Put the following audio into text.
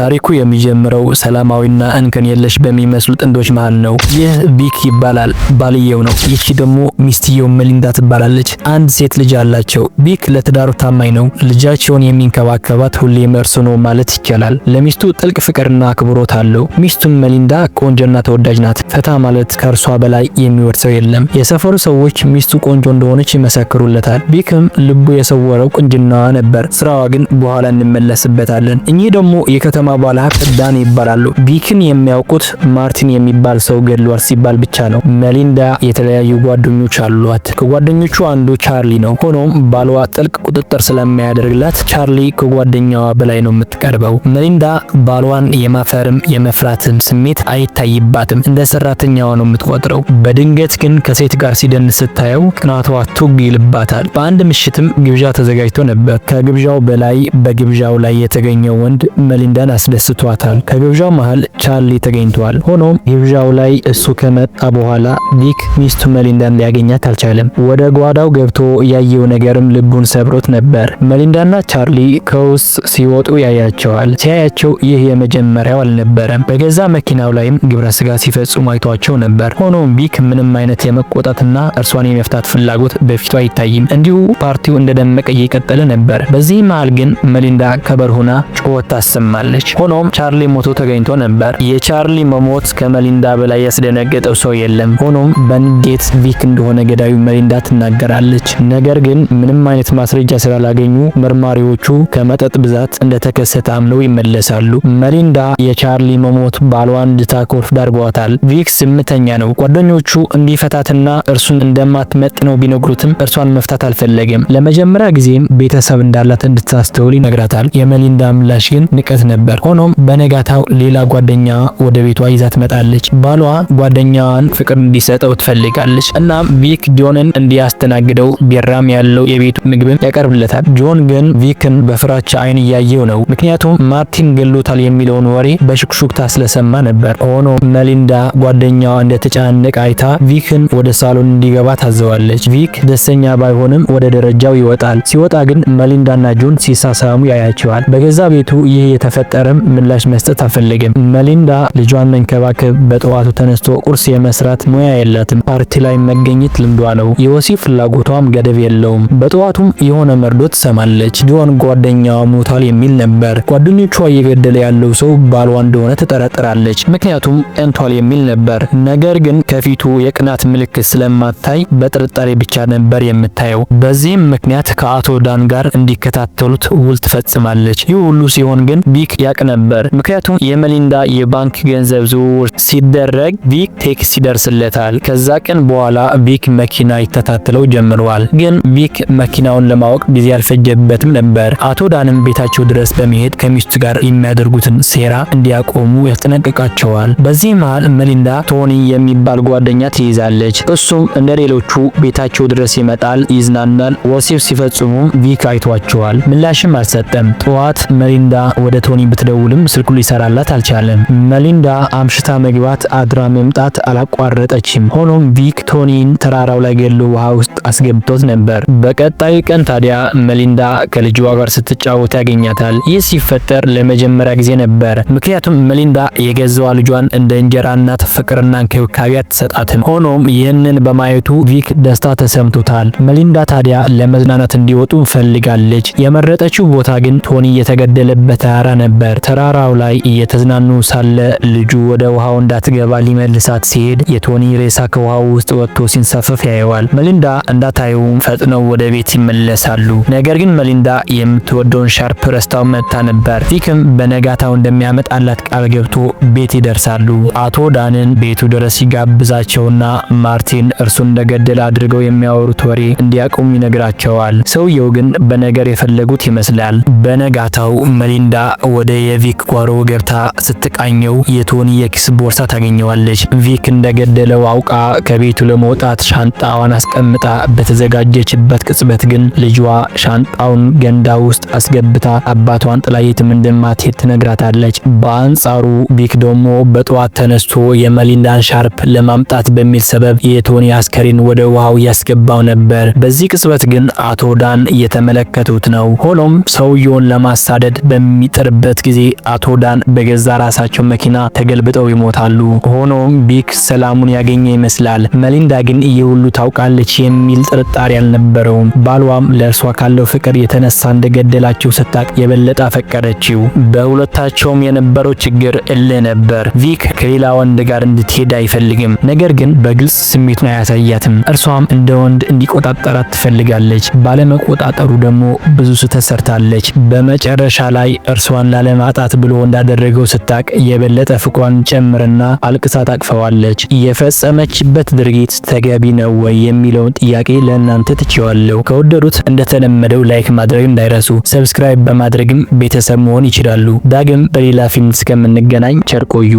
ታሪኩ የሚጀምረው ሰላማዊና እንከን የለሽ በሚመስሉ ጥንዶች መሃል ነው። ይህ ቪክ ይባላል፣ ባልየው ነው። ይቺ ደግሞ ሚስትየው መሊንዳ ትባላለች። አንድ ሴት ልጅ አላቸው። ቪክ ለትዳሩ ታማኝ ነው። ልጃቸውን የሚንከባከባት ሁሌም እርሱ ነው ማለት ይቻላል። ለሚስቱ ጥልቅ ፍቅርና አክብሮት አለው። ሚስቱም መሊንዳ ቆንጆና ተወዳጅ ናት። ፈታ ማለት ከእርሷ በላይ የሚወድ ሰው የለም። የሰፈሩ ሰዎች ሚስቱ ቆንጆ እንደሆነች ይመሰክሩለታል። ቪክም ልቡ የሰወረው ቁንጅናዋ ነበር። ስራዋ ግን በኋላ እንመለስበታለን። እኚህ ደግሞ የከተማ ባለሀብት ዳን ይባላሉ። ቪክን የሚያውቁት ማርቲን የሚባል ሰው ገድሏል ሲባል ብቻ ነው። መሊንዳ የተለያዩ ጓደኞች አሏት። ከጓደኞቹ አንዱ ቻርሊ ነው። ሆኖም ባሏ ጥልቅ ቁጥጥር ስለማያደርግላት ቻርሊ ከጓደኛዋ በላይ ነው የምትቀርበው። መሊንዳ ባሏን የማፈርም የመፍራትም ስሜት አይታይባትም። እንደ ሰራተኛዋ ነው የምትቆጥረው። በድንገት ግን ከሴት ጋር ሲደንስ ስታየው ቅናቷ ቱግ ይልባታል። በአንድ ምሽትም ግብዣ ተዘጋጅቶ ነበር። ከግብዣው በላይ በግብዣው ላይ የተገኘው ወንድ መሊንዳን አስደስቷታል። ከግብዣው መሃል ቻርሊ ተገኝቷል። ሆኖም ግብዣው ላይ እሱ ከመጣ በኋላ ቪክ ሚስቱ መሊንዳን ሊያገኛት አልቻለም። ወደ ጓዳው ገብቶ ያየው ነገርም ልቡን ሰብሮት ነበር። መሊንዳና ቻርሊ ከውስጥ ሲወጡ ያያቸዋል። ሲያያቸው ይህ የመጀመሪያው አልነበረም። በገዛ መኪናው ላይም ግብረ ስጋ ሲፈጽሙ አይቷቸው ነበር። ሆኖም ቪክ ምንም አይነት የመቆጣትና እርሷን የመፍታት ፍላጎት በፊቱ አይታይም። እንዲሁ ፓርቲው እንደደመቀ እየቀጠለ ነበር። በዚህ መሃል ግን መሊንዳ ከበር ሆና ጩኸት ታሰማለች። ሆኖም ቻርሊ ሞቶ ተገኝቶ ነበር። የቻርሊ መሞት ከመሊንዳ በላይ ያስደነገጠው ሰው የለም። ሆኖም በንዴት ቪክ እንደሆነ ገዳዩ መሊንዳ ትናገራለች። ነገር ግን ምንም አይነት ማስረጃ ስላላገኙ መርማሪዎቹ ከመጠጥ ብዛት እንደተከሰተ አምነው ይመለሳሉ። መሊንዳ የቻርሊ መሞት ባሏን እንድታኮርፍ ዳርጓታል። ቪክ ዝምተኛ ነው። ጓደኞቹ እንዲፈታትና እርሱን እንደማትመጥነው ቢነግሩትም እርሷን መፍታት አልፈለገም። ለመጀመሪያ ጊዜም ቤተሰብ እንዳላት እንድታስተውል ይነግራታል። የመሊንዳ ምላሽ ግን ንቀት ነበር። ሆኖም በነጋታው ሌላ ጓደኛ ወደ ቤቷ ይዛ ትመጣለች። ባሏ ጓደኛዋን ፍቅር እንዲሰጠው ትፈልጋለች። እናም ቪክ ጆንን እንዲያስተናግደው ቢራም ያለው የቤቱ ምግብም ያቀርብለታል። ጆን ግን ቪክን በፍራቻ አይን እያየው ነው። ምክንያቱም ማርቲን ገሎታል የሚለውን ወሬ በሹክሹክታ ስለሰማ ነበር። ሆኖም መሊንዳ ጓደኛዋ እንደተጨናነቀ አይታ ቪክን ወደ ሳሎን እንዲገባ ታዘዋለች። ቪክ ደስተኛ ባይሆንም ወደ ደረጃው ይወጣል። ሲወጣ ግን መሊንዳና ጆን ሲሳሳሙ ያያቸዋል። በገዛ ቤቱ ይህ የተፈጠረም ምላሽ መስጠት አልፈለገም። መሊንዳ ልጇን መንከባከብ፣ በጠዋቱ ተነስቶ ቁርስ የመስራት ሙያ የላትም። ፓርቲ ላይ መገኘት ልምዷ ነው። የወሲብ ፍላጎቷም ገደብ የለውም። በጠዋቱም የሆነ መርዶ ትሰማለች። ጆን ጓደኛዋ ሞቷል የሚል ነበር። ጓደኞቿ እየገደለ ያለው ሰው ባሏ እንደሆነ ትጠረጥራለች። ምክንያቱም ቀንቷል የሚል ነበር። ነገር ግን ከፊቱ የቅናት ምልክት ስለማታይ በጥርጣሬ ብቻ ነበር የምታየው። በዚህም ምክንያት ከአቶ ዳን ጋር እንዲከታተሉት ውል ትፈጽማለች። ይህ ሁሉ ሲሆን ግን ቪክ ያቅ ነበር። ምክንያቱም የመሊንዳ የባንክ ገንዘብ ዝውውር ሲደረግ ቪክ text ይደርስለታል። ከዛ ቀን በኋላ ቪክ መኪና ይከታተለው ጀምሯል። ግን ቪክ መኪናውን ለማወቅ ጊዜ አልፈጀበትም ነበር። አቶ ዳንም ቤታቸው ድረስ በመሄድ ከሚስቱ ጋር የሚያደርጉትን ሴራ እንዲያቆሙ ያስጠነቅቃቸዋል። በዚህ መሃል መሊንዳ ቶኒ የሚባል ጓደኛ ትይዛለች። እሱም እንደ ሌሎቹ ቤታቸው ድረስ ይመጣል፣ ይዝናናል። ወሲብ ሲፈጽሙ ቪክ አይቷቸዋል። ምላሽም አልሰጠም። ጠዋት መሊንዳ ወደ ቶኒ ብትደውልም ስልኩ ሊሰራላት አልቻለም። መሊንዳ አምሽታ መግባት አድራ መምጣት አላቋረጠችም። ሆኖም ቪክ ቶኒን ተራራው ላይ ገሎ ውሃ ውስጥ አስገብቶት ነበር። በቀጣዩ ቀን ታዲያ መሊንዳ ከልጇ ጋር ስትጫወት ያገኛታል። ይህ ሲፈጠር ለመጀመሪያ ጊዜ ነበር። ምክንያቱም መሊንዳ የገዛዋ ልጇን እንደ እንጀራ እናት ፍቅርና እንክብካቤ አትሰጣትም። ሆኖም ይህንን በማየቱ ቪክ ደስታ ተሰምቶታል። መሊንዳ ታዲያ ለመዝናናት እንዲወጡ ፈልጋለች። የመረጠችው ቦታ ግን ቶኒ የተገደለበት ተራራ ነበር። ተራራው ላይ እየተዝናኑ ሳለ ልጁ ወደ ውሃው እንዳትገባ ሊመልሳት ሲሄድ የቶኒ ሬሳ ከውሃው ውስጥ ወጥቶ ሲንሳፈፍ ያየዋል። መሊንዳ እንዳታየውም ፈጥነው ወደ ቤት ይመለሳሉ። ነገር ግን መሊንዳ የምትወደውን ሻርፕ ረስታው መጥታ ነበር። ቪክም በነጋታው እንደሚያመጣላት ቃል ገብቶ ቤት ይደርሳሉ። አቶ ዳንን ቤቱ ድረስ ይጋብዛቸውና ማርቲን እርሱን እንደገደለ አድርገው የሚያወሩት ወሬ እንዲያቆሙ ይነግራቸዋል። ሰውየው ግን በነገር የፈለጉት ይመስላል። በነጋታው መሊንዳ ወደ የቪክ ጓሮ ገብታ ስትቃኘው የቶኒ የኪስ ቦርሳ ታገኘዋለች። ቪክ እንደገደለው አውቃ ከቤቱ ለመውጣት ሻንጣዋን አስቀምጣ በተዘጋጀችበት ቅጽበት ግን ልጇ ሻንጣውን ገንዳ ውስጥ አስገብታ አባቷን ጥላ የትም እንደማትሄድ ትነግራታለች። በአንጻሩ ቪክ ደግሞ በጠዋት ተነስቶ የመሊንዳን ሻርፕ ለማምጣት በሚል ሰበብ የቶኒ አስከሬን ወደ ውሃው እያስገባው ነበር። በዚህ ቅጽበት ግን አቶ ዳን እየተመለከቱት ነው። ሆኖም ሰውየውን ለማሳደድ በሚጥርበት ጊዜ ጊዜ አቶ ዳን በገዛ ራሳቸው መኪና ተገልብጠው ይሞታሉ። ሆኖም ቪክ ሰላሙን ያገኘ ይመስላል። መሊንዳ ግን ይህ ሁሉ ታውቃለች የሚል ጥርጣሬ አልነበረውም። ባሏም ለእርሷ ካለው ፍቅር የተነሳ እንደገደላቸው ስታቅ የበለጠ አፈቀረችው። በሁለታቸውም የነበረው ችግር እልህ ነበር። ቪክ ከሌላ ወንድ ጋር እንድትሄድ አይፈልግም። ነገር ግን በግልጽ ስሜቱን አያሳያትም። እርሷም እንደ ወንድ እንዲቆጣጠራት ትፈልጋለች። ባለመቆጣጠሩ ደግሞ ብዙ ስህተት ሰርታለች። በመጨረሻ ላይ እርሷን ላለማጣት ብሎ እንዳደረገው ስታቅ የበለጠ ፍቅሯን ጨምርና አልቅሳ ታቅፈዋለች። የፈጸመችበት ድርጊት ተገቢ ነው ወይ የሚለውን ጥያቄ ለእናንተ ትቼዋለሁ። ከወደዱት እንደተለመደው like ማድረግ እንዳይረሱ፣ subscribe በማድረግም ቤተሰብ መሆን ይችላሉ። ዳግም በሌላ ፊልም እስከምንገናኝ ቸር ቆዩ።